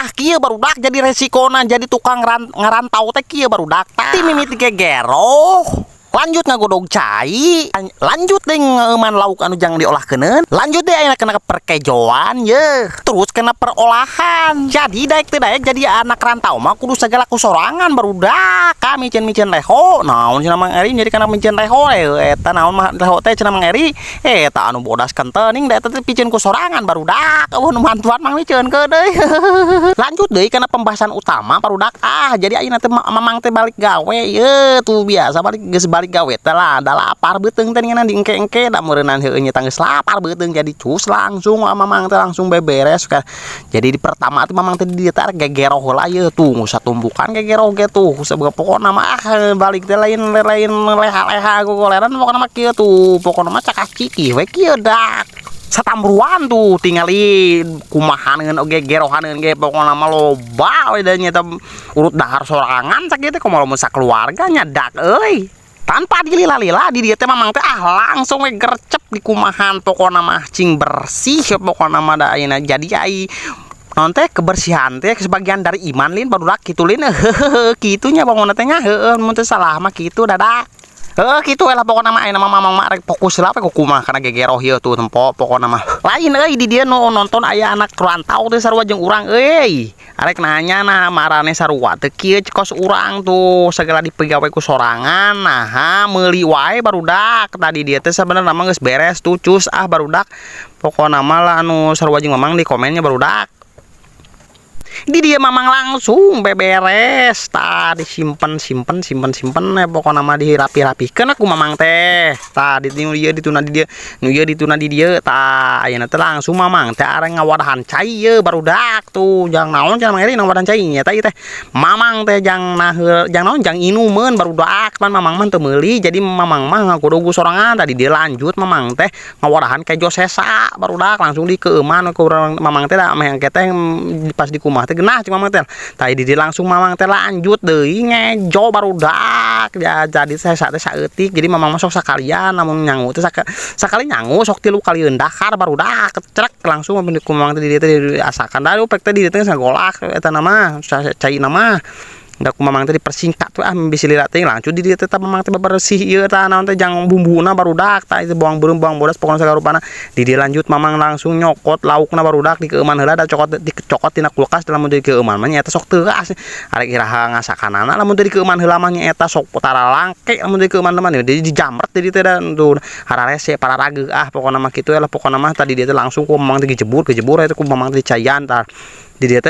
Tah, kieu, barudak, jadi resikona jadi tukang ngarantau teh kieu, barudak. Tah, ti mimiti gegeroh, lanjut ngagodog cai, lanjut deh ngeuman lauk anu jang diolah keuneun, lanjut deh ayeuna kena perkejoan ye, terus kena perolahan. Jadi daek teu daek jadi anak rantau mah kudu segala ku sorangan, barudak. Kami miceun leho naon cenah Mang Eri, jadi kana miceun leho eta naon mah leho teh cenah Mang Eri, eta anu bodas kentening da eta teh piceun ku sorangan, barudak. Euweuh nu mantuan mang miceun ke deui. Lanjut deui kana pembahasan utama, barudak. Ah, jadi ayeuna teh Mamang teh balik gawe ye tuh, biasa balik geus balik gawe teh lah da lapar beuteung teh ngeunah diengke-engke da meureunnan heueuh nya geus lapar beuteung. Jadi cus langsung Mamang teh langsung beberes. Jadi di pertama teh Mamang teh di dieu teh gegeroh heula ye tuh, satumbukan gegeroh ge tuh. Pokokna mah ah balik teh lain lain leha-leha gogoleran, pokokna mah kieu tuh, pokokna mah cakah cikih we kieu dak satambruan tuh. Tingali kumahaneun oge gerohaneun ge, pokokna mah loba we da nyata urut dahar sorangan sakieu teh, kumaha lamun sakeluarga nya dak euy. Tanpa dilila-lila di dieu teh Mamang teh ah langsung we gercep di kumahan, pokokna mah cing bersih pokokna mah. Da ayeuna jadi ai naon teh, kebersihan teh sebagian dari iman lin, barudak, kitu lin. Heuheuh, kitu nya pokokna teh nya. Heueuh, mun teu salah mah kitu dadak. Heuh, kitu we lah pokokna mah. Ayeuna mah Mamang mah rek fokus lah we kumaha kana gegeroh ieu tuh, tempo pokokna mah. Lain euy, di dieu nu nonton aya anak rantau teh sarua jeung urang euy. Arek nanya, nah marane sarua teu kieu kos urang tuh, segala dipegawe ku sorangan, naha meuli wae, barudak? Tadi dia teh sebenarnya mah geus beres tuh, cus ah, barudak. Pokokna mah lah anu sarua jeung Mamang di komennya, barudak. Di dia Mamang langsung beberes tah, disimpen simpen simpen simpen ya, pokokna mah dirapi-rapikeun ku Mamang teh. Tah, di nu ieu dituna di dieu, nu ieu dituna di dieu. Tah, ayeuna teh langsung Mamang teh arek ngawadahan cai ye, barudak. Tuh, jang naon cenah Mang Eri ngawadahan cai nya teh? Ieu teh Mamang teh jang naheul, jang naon, jang inumeun, barudak. Pan Mamang mah teu meuli, jadi Mamang mah ngagodog sorangan. Tadi dia lanjut Mamang teh ngawadahan kejo sesa, barudak, langsung dikeuman ku urang Mamang teh da meh engke teh pas di kumaha teh genah cuma Mamang teh. Tadi di langsung Mamang teh lanjut deui ngejo, barudak ya. Jadi sesa teh saeutik, jadi Mamang mah sok sakalian lamun nyangu teh sakali nyangu sok tilu kali dahar, barudak. Cekrek langsung ku Mamang teh di dieu teh diasakan da pek teh di dieu teh sagolak eta nama cai nama da ku Mamang teh dipersingkat tuh ah, bisi lila teh. Lanjut di dieu teh Mamang teh bebersih ieu tah naon teh jang bumbuna, barudak. Tah, itu bawang beureum, bawang bodas, pokona sagala rupana. Di dieu lanjut Mamang langsung nyokot laukna, barudak, dikeuman heula da cokot dicokot tina kulkas. Lamun teu dikeuman mah nyaeta sok teuas arek iraha ngasakanana. Lamun teu dikeuman heula mah nyaeta sok tara langke. Lamun teu dikeuman mah jadi dijamret, jadi teh dan tuh hararese pararage ah, pokona mah kitu lah pokona mah. Tadi dia teh langsung ku Mamang teh gejebur gejebur itu ku Mamang teh dicaian. Tah, di dieu teh